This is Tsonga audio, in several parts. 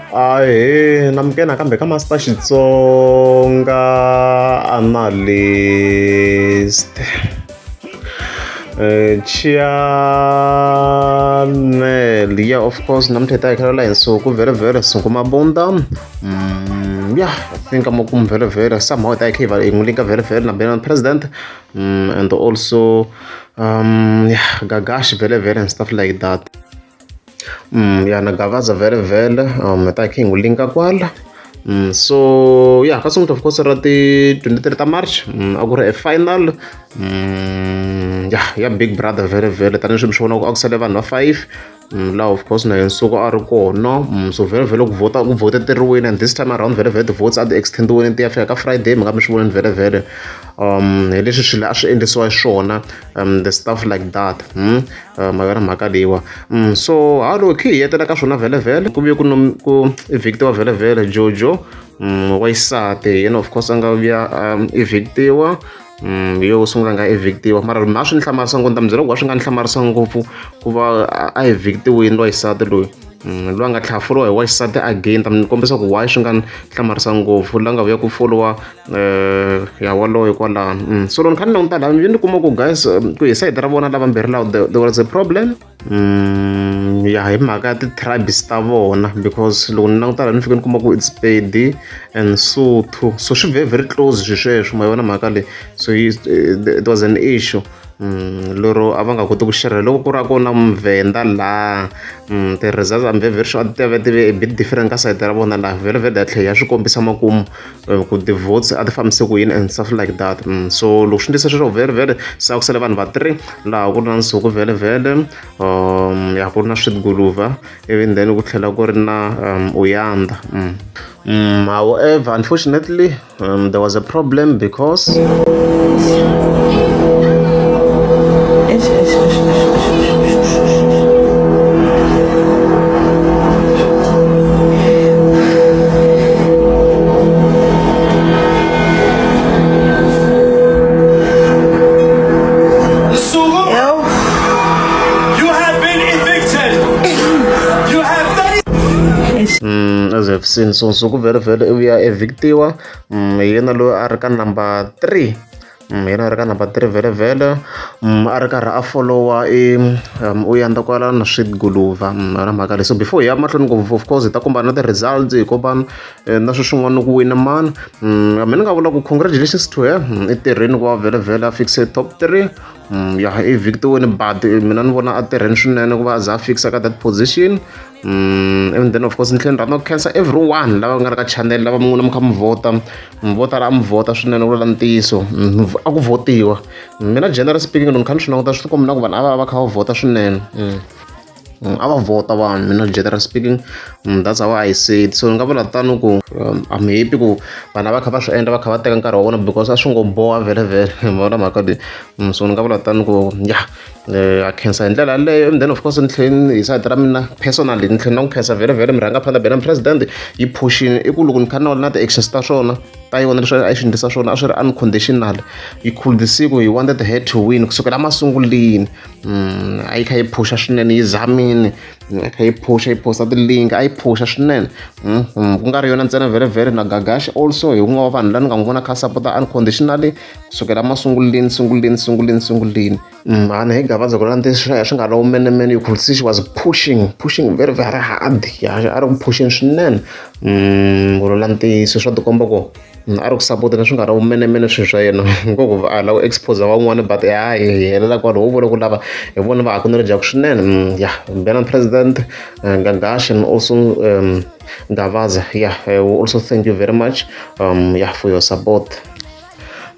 Ahee, namukela nakambe ka Master Xitsonga Analyst channel ya of course namuntlha hi ta hi khalela hi nsuku vhele nsuku mabunda ya I think makumu vhele somehow hi ta hi kha hi va hi n'wi linka vhele na Benny President and also yeah Gagash vhele and stuff like that. Ya na Gavaza vhele vhele hi ta hi kha hi n'wi linka kwala so ya ka sonto of course ra ti 23 ta March a ku ri a final ya ya Big Brother vhele vhele tanihileswi mi swi vonaka a ku sale vanhu va 5 laha of course na yena Nsuku a ri kona so vhele vhele ku vhota ku vhoteteriwile and this time around vhele vhele ti-votes a ti extend-iwile ti ya fika ka Friday mi nga mi swi vonile vhele vhele hi leswi swilo a swi endlisiwa xiswona the stuff like that ma yona mhaka leyiwa so hallo khe hi hetela ka swona vhele vhele ku vuye ku ku evictiwa vhele vhele Jojo wa xisati hi yena of course a nga vuya evictiwa yo sungula nga evictiwa mara a swi ni hlamarisa ngopfu ni ta mi byela ku a swi nga ni hlamarisa ngopfu ku va a evictiwini lowa xisati loyi loyi a nga tlhela folowa hi wa xisati again ta mi kombisa ku why swi nga ni hlamarisa ngopfu la nga vuya ku folowa ya waloye kwalano so loko ni kha ni languta laha ni kuma ku guys ku hi sayiti ra vona lavambirhi laha there was a problem ya hi mhaka ya ti-tribes ta vona because loko ni languta laha ni fike ni kuma ku it's Pedi and Sotho so swi very very close swi sweswo ma yona mhaka leyi so it was an issue lero a va nga koti ku share loko ku ri a ku na muvhenda laha ti-results I'm very very sure a ti ta va ti ve a bit different ka sayiti ra vona laha vhele vhele ya tlhela ya swi kombisa makumu ku ti-votes a ti fambise ku yini and stuff like that so loko swi ndlisa sweswo vhele vhele se a ku sale vanhu va 3 laha ku ri na Nsuku vhele vhele ya ku ri na Sweet Guluva even then ku tlhela ku ri na Uyanda however unfortunately there was a problem because Eish, eish, eish, eish, eish, eish, eish. Nsuku, Yo. you have been evicted. You have 30 Eish. As you have seen, so Nsuku vhele vhele i vuya evictiwa hi yena loyi a ri ka number 3 yena a ri ka number 3 vhele vhele a ri karhi a followa i Uyanda kwala na Sweet Guluva na mhaka leyi. So before hi ya mahlweni ngopfu, of course hi ta komba na ti-results, hi komba na sweswi swin'wana ku wina mani mina ni nga vula ku congratulations to her i tirheni ku va vhele vhele a fixe top 3 ya i victiwini, but mina ni vona a tirheni swinene ku va a za a fixa ka that position and then of course ni tlhela ni rhandza ku khensa everyone lava nga ri ka channel lava mun'wana mi kha mi vhota mi vo tala a mi vhota swinene ku vula ntiyiso a ku vhotiwa. Mina general speaking, loko ni kha ni swi languta swi tikomba na ku vanhu a va va kha va vhota swinene a va vhota vanhu. Mina general speaking, that's how I see it. So ni nga vula tano ku I'm happy ku vanhu a va kha va swi endla, va kha va teka nkarhi wa vona because a swi ngo boha vhele vhele ma vona mhaka leyi so ni nga vula tano ku ya a khensa hi ndlela yaleyo. And then of course ni tlhela hi sayiti ra mina personally ni tlhela na ku khensa vhele vhele murhangaphandla Benny President yi phushini i ku loko ni kha ni na ti-actions ta swona ta yona leswi a yi swi endlisa swona a swi ri unconditional. Yi could see ku he wanted her to win kusukela emasunguleni a yi kha yi phusha swinene, yi zamini yi kha yi phusha, yi posta ti-link, a yi phusha swinene ku nga ri yona ntsena vhele vhele na Gagash also hi wun'we wa vanhu la ni nga n'wi vona kha sapota unconditionally kusukela emasunguleni sunguleni sunguleni sunguleni hani hi Gavaza ku landza swi nga ri wumenemene. You could see she was pushing, pushing very very hard. Ya, a ri ku phusheni swinene ku ntiyiso swa tikomba ku a ri ku sapoteni swi nga ri wumenemene swilo swa yena ngopfu a lava ku expose van'wani, but hayi hi helela kwalo ho vula ku lava hi vona va acknowledge swinene ya Benny President, Gagash and also Gavaza. Yeah, we also thank you very much yeah, for your support.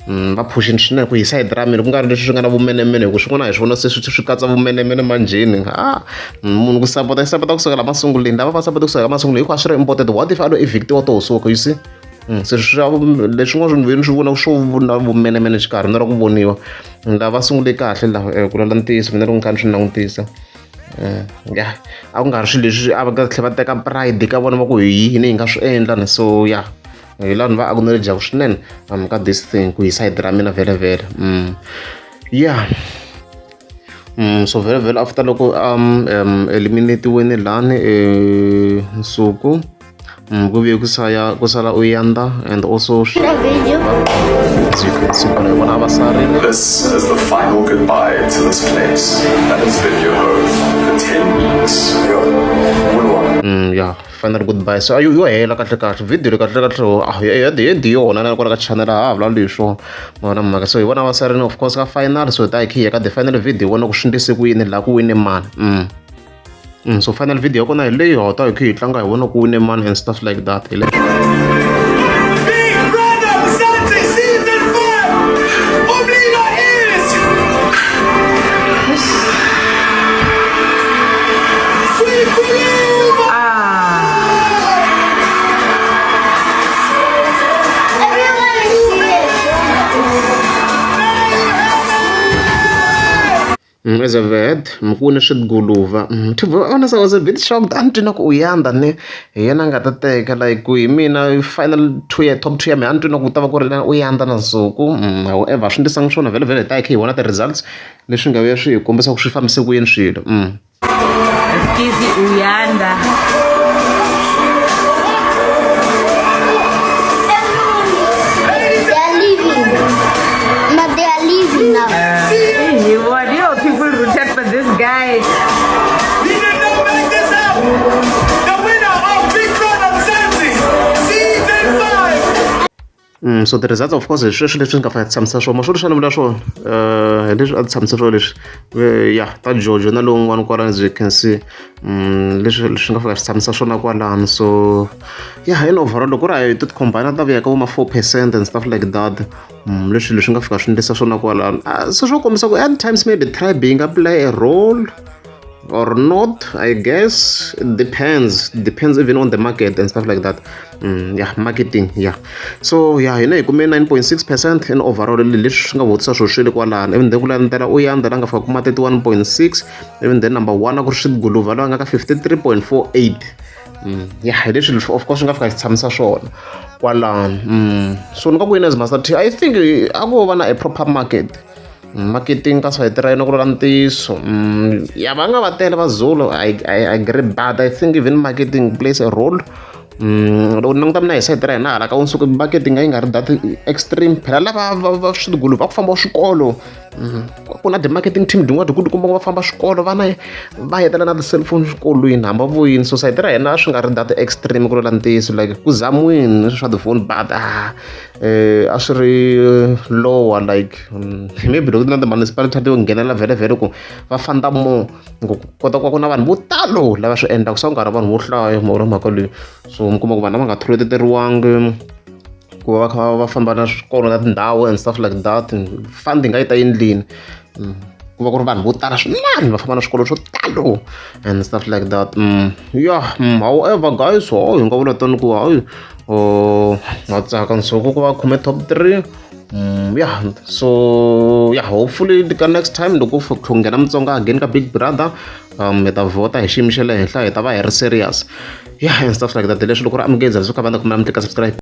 Va phushini swinene ku hi sayiti ra mina ku nga ri leswi swi nga na vumenemene hi ku swin'wana hi swi vona se swi katsa vumenemene manjheni a munhu ku sapota yi sapota kusukela masunguleni lava va sapota kusukela masunguleni hikuva swi ri important. What if a lo evictiwa to suka, you see? Se swa leswin'wana swi swi vona swo na vumenemene xikarhi na ra ku voniwa lava sungule kahle lava ku lala ntiyiso mina loko ni kha ni swi langutisa ya a ku nga ri swilo leswi a va nga tlhela va teka pride ka vona va ku hi yini hi nga swi endla ni so ya hi laha ni va acknowledge swinene ka this thing ku hi sayiti ra mina vhele vhele yeah. So vhele vhele after loko eliminatiwini lani Nsuku. Ku vuye ku saya ku sala Uyanda and also as you can see kwala hi vona a va sarile. This is the final goodbye to this place that has been your home for 10 weeks. Yeah, final goodbye. So yo hela kahle kahle video leyi, kahle kahle ah ya di yona na kwala ka channel ha vula leswo ma vona mhaka. So hi vona va sarile, of course, ka final. So hi ta hi khe hi ya ka the final video, hi vona ku swi ndlise ku yini laha, ku wine mani. So final video ya kona hi leyi, ho ta hi khe hi tlanga, hi vona ku wine mani and stuff like that. Hi leyi. Big Brother Mzansi Season 5! Umlilo is Sweet Guluva! Ah. Everyone is here. As I've heard, ku wine Swiguluva. To be honest, I was a bit shocked. A ni twi na ku Uyanda ne hi yena a nga ta teka, like ku hi mina final two ya top two ya mina, a ni twi na ku ta va ku ri na Uyanda na Nsuku. However, swi ndlisangi swona vhele vhele, hi ta hi kha hi vona ti-results leswi nga vuya swi hi kombisa ku swi fambise ku yini swilo. Excuse Uyanda. They are leaving. But they are leaving now. He won. Yo, people rooted for this guy. We did not make this up! The winner of Big Brother Mzansi Season 5! So the results, of course, hi sweswo leswi nga fanele tshamisa swona maswo leswi a ni vula swona, hi leswi a tshamisa swona leswi. Ya ta Jojo na lowun'wana kwalano, as you can see, leswi swi nga fika swi tshamisa swona kwalano. So yeah, in overall, loko ku ri hi ti combine ta vuya ka vo ma 4% and stuff like that. Leswi leswi nga fika swi ndlisa swona kwalano. Ah, so swo kombisa ku at times maybe tribe yi nga play a role or not, I guess. It depends even on the market and stuff like that. Yeah, marketing, yeah. So yeah, hina hi kume 9.6% in overall, leswi swi nga vutisa swo swile kwalano. Even then ku landzela Uyanda la nga fika kuma 31.6, even then number 1 a ku ri Swiguluva loyi a nga ka 53.48. Yeah, hi leswi leswi of course swi nga fika swi tshamisa swona kwalano. So ni nga ku yini as Master T, I think a ko va na a proper marketing ka sayiti ra yena, ku vula ntiyiso. Ya va nga va tele va Zulu, I agree, but I think even marketing plays a role. Loko ni languta mina hi sayiti ra hina hala ka Nsuku, marketing a yi nga ri that extreme. Phela lava va swigulu va ku famba swikolo, ku na ti-marketing team tin'wana ti kuma va famba swikolo, vana va hetela na ti-cellphone swikolweni hambi va vuyini. So sayiti ra hina a swi nga ri that extreme, ku vula ntiyiso. Like ku zamiwini swa tifoni, but ah, a swi ri lower. Like maybe loko na ti-municipality to nghenela vhele vhele ku va fanda more, ku kota ku va ku na vanhu vo talo lava swi endlaka, so ku nga ri vanhu vo hlaya mhaka mhaka leyi. So mi kuma ku vanhu lava nga tholoteriwangi ku va va kha va famba na swikolo na tindhawu and stuff like that, funding a yi ta endlini, ku va ku ri vanhu vo tala swinene va famba na swikolo swo talo and stuff like that. Yeah, however guys, oh, hi nga vula tani ku hayi, oh, ha tsaka Nsuku ku va khume top 3. Yeah, so yeah, hopefully ka next time loko ku nghena Mutsonga again ka Big Brother, hi ta vhota hi xiyimo xa le henhla, hi ta va hi ri serious, yeah, and stuff like that. Leswi loko ri amukeza leswi kha va na kumela mi tlika subscribe.